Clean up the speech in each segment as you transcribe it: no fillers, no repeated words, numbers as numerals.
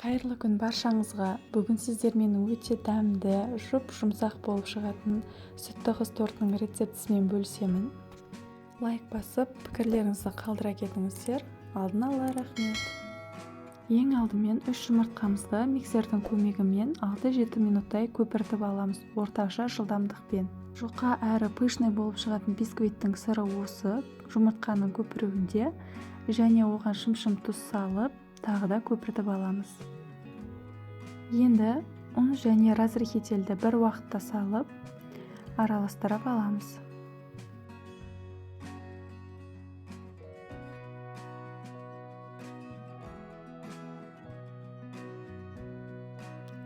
Қайырлы күн баршаңызға. Бүгін сіздермен өте дәмді, жұп-жұмсақ болып шығатын сүтті қыз тортының рецептісімен бөлісемін. Лайк басып, пікірлеріңізді қалдыра кетіңіздер. Алдын ала рахмет. Ең алдымен 3 жұмыртқамызды миксердің көмегімен 6-7 минуттай көпіртіп аламыз орташа жылдамдықпен. Жұқа әрі пышный болып шығатын бисквиттің сыры осы жұмыртқаның көпіруінде және оған шымшым тұз салып, тағы да көпіртіп аламыз. Енді ұн және разрыхительді бір уақытта салып, араластырып аламыз.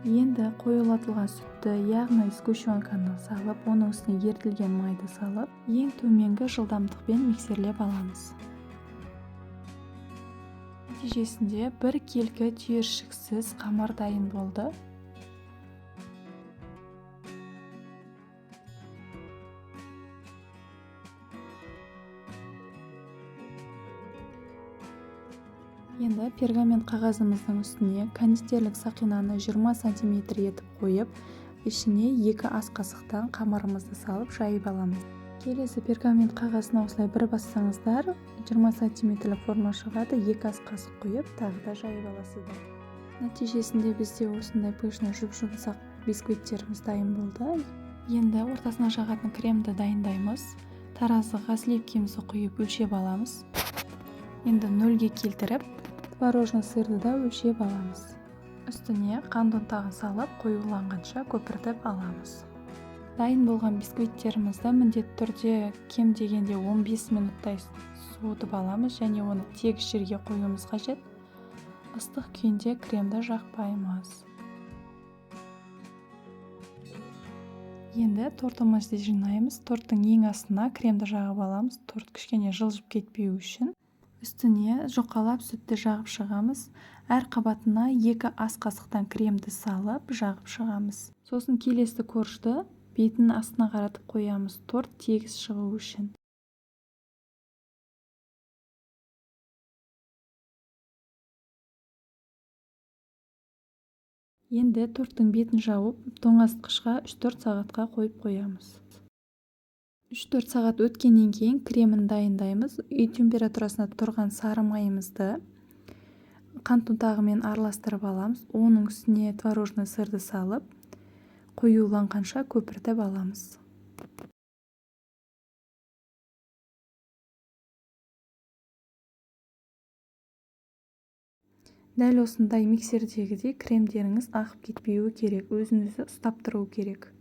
Енді қоюлатылған сүтті, яғни сгущенканы салып, оның үстіне ерітілген майды салып, ең төменгі жылдамдықпен миксерлеп аламыз. Нәтижесінде бір келкі түйіршіксіз қамыр дайын болды. Енді пергамент қағазымыздың үстіне кондитерлік сақинаны 20 сантиметр етіп қойып, ішіне 2 ас қасықтан қамырымызды салып жайып аламыз. Келесі пергамент қағазына осылай бір бассаңыздар, 20 сантиметрлік форма шығады, 2 ас қасық құйып, тағы да жайып аласыздар. Нәтижесінде бізде осындай пышный жұп-жұмсақ бисквиттеріміз дайын болды. Енді ортасына жағатын кремді дайындаймыз. Таразыға сливкемізді құйып өлшеп аламыз. Енді нөлге келтіріп, творожный сырды да өлшеп аламыз. Үстіне қант ұнтағын салып, қоюланғанша көпіртіп аламыз. Дайын болған бисквиттерімізді міндетті түрде кем дегенде 15 минуттай суытып аламыз және оны тегіс жерге қоюымыз қажет. Ыстық күйінде кремді жақпаймыз. Енді тортымызды жинаймыз. Торттың ең астына кремді жағып аламыз. Торт кішкене жылжып кетпеу үшін. Үстіне жұқалап сүтті жағып шығамыз. Әр қабатына 2 ас қасықтан кремді салып жағып шығамыз. Сосын келесі коржды бетін астына қаратып қоямыз, торт тегіс шығу үшін. Енді торттың бетін жауып, тоңазытқышқа 3-4 сағатқа қойып қоямыз. 3-4 сағат өткеннен кейін кремін дайындаймыз. Үй температурасында тұрған сары майымызды қант ұнтағымен араластырып аламыз. Оның үстіне творожный сырды салып, қоюланғанша көпіртіп аламыз. Дәл осындай миксердегідей кремдеріңіз ағып кетпеуі керек, өзін-өзі ұстап тұруы керек.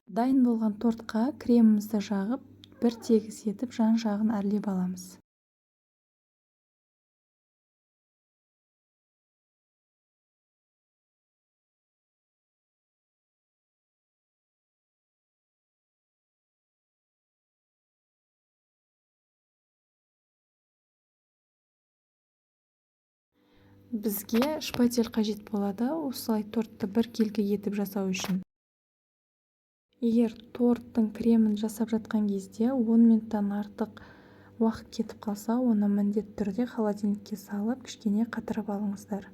Дайын болған тортқа кремімізді жағып, бір тегіс етіп жан-жағын әрлеп аламыз. Бізге шпатель қажет болады, осылай тортты бір келкі етіп жасау үшін. Егер торттың кремін жасап жатқан кезде 10 минуттан артық уақыт кетіп қалса, оны міндетті түрде холодильникке салып, кішкене қатырып алыңыздар.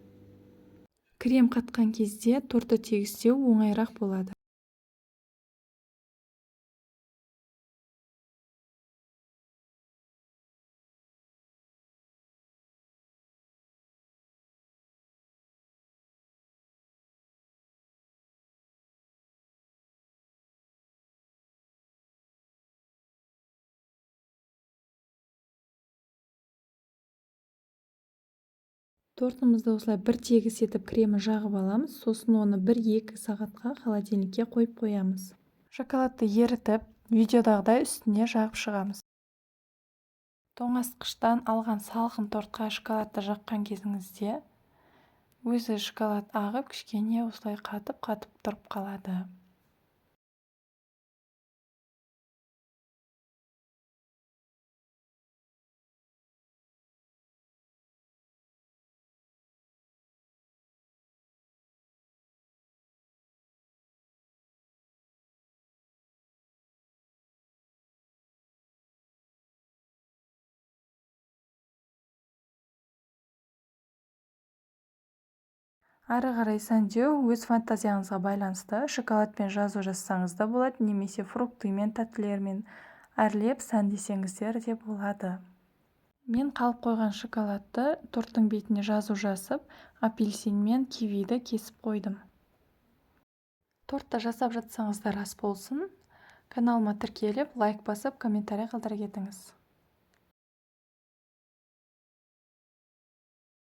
Крем қатқан кезде тортты тегістеу оңайырақ болады. Тортымызды осылай бір тегіс етіп кремі жағып аламыз, сосын оны 1-2 сағатқа холодильникке қойып қоямыз. Шоколадты ерітіп, видеодағыдай үстіне жағып шығамыз. Тоңазытқыштан алған салқын тортқа шоколадты жаққан кезіңізде өзі шоколад ағып, кішкене осылай қатып-қатып тұрып қалады. Ары қарай сәндеу өз фантазияңызға байланысты. Шоколадпен жазу жазсаңыз да болады немесе фруктымен, тәттілермен әрлеп сәндесеңіздер де болады. Мен қалып қойған шоколадты торттың бетіне жазу жазып, апельсин мен кивиді кесіп қойдым. Тортты жасап жатсаңыздар, ас болсын! Каналыма тіркеліп, лайк басып, комментарий қалдыра кетіңіз.